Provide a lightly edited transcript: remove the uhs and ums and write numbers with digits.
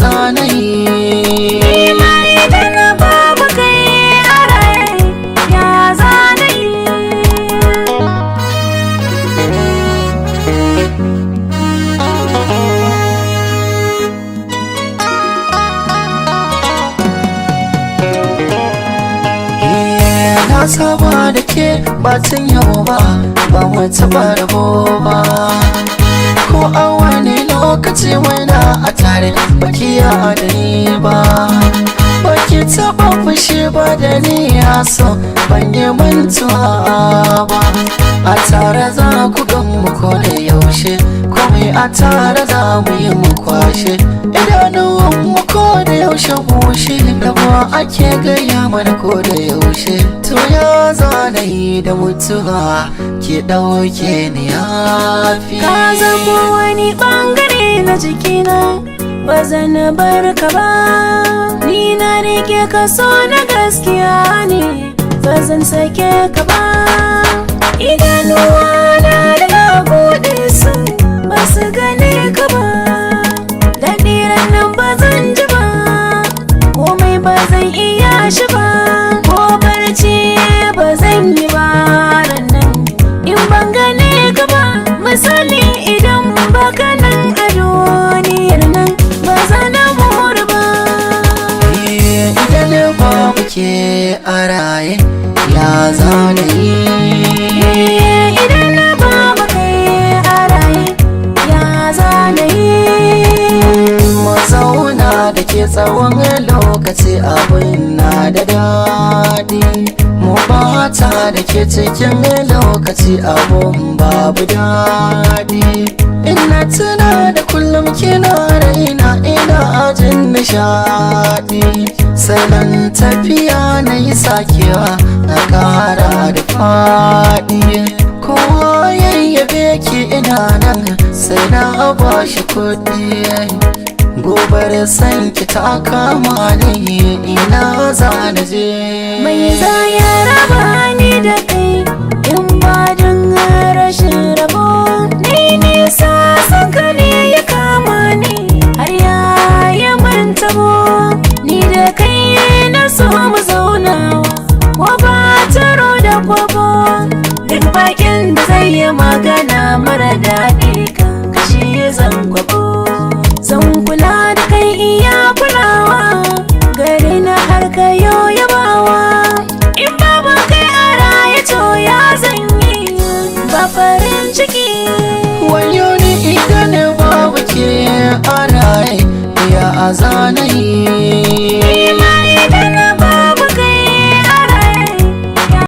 zanayi. Ni ma idan babu kai a raye, ya zanayi. Na saba da ke batun yau ba, ba mu taɓa rabo ba. Ko a wani lokaci muna a tare, baki ya da ni ba. Baki taɓa fushi ba da ni ya so, ban yi mantuwa ba. A tare za ku gan mu ko da yaushe, komai a tare za mu yi mu kwashe. Idanuwan mu ko da yaushe bushe, rabuwa ake gaya mana ko da yaushe. To ya zanayi da mutuwa ke ɗauke ni yafi. Ka zamo wani bangare na jikina, ba zan bar ka ba. Ni na rike ka so na gaskiya ne, ba zan sake ka ba. Idanuwa na da na buɗe su, ba su gane ka ba. Daɗi nan ba zan ji ba, komai ba zan iya shi ba. Ko barci ba zan yi ba nan in ban gane ka ba. Misali idan baka nan a duniyar nan, ba zan more ba. Idan babu ke a raye, ya zanayi. Idan na babu kai a raye, ya zanayi. Mu zauna da ke tsawon lokaci, abin na da daɗi. Mu bata da ke cikin lokaci, abun babu daɗi. Ina tuna da kullum kina raina, ina ajin nishaɗi. Salon tafiya na yi sakewa na ƙara da faɗi. Kowa yayyabe ki ina nan sai na ba shi kuɗi. Gobar sanki ta kama ni, ina za na je. Mai za ya raba ni da kai in ba don rashin rabo? Ni nisa son ka ne ya kama ni har ya yi mantabo. Ni da kai na so mu zaunawa ko ba taro da kwabo. Duk bakin da zai yi magana mara daɗi kan kashi zan kwabo. Zan kula da kai iya kulawa, gari na har kayo yabawa. In babu kai a raye to ya zan yi, ba farin ciki. Wayo ni idan babu ke a raye, ya zanayi.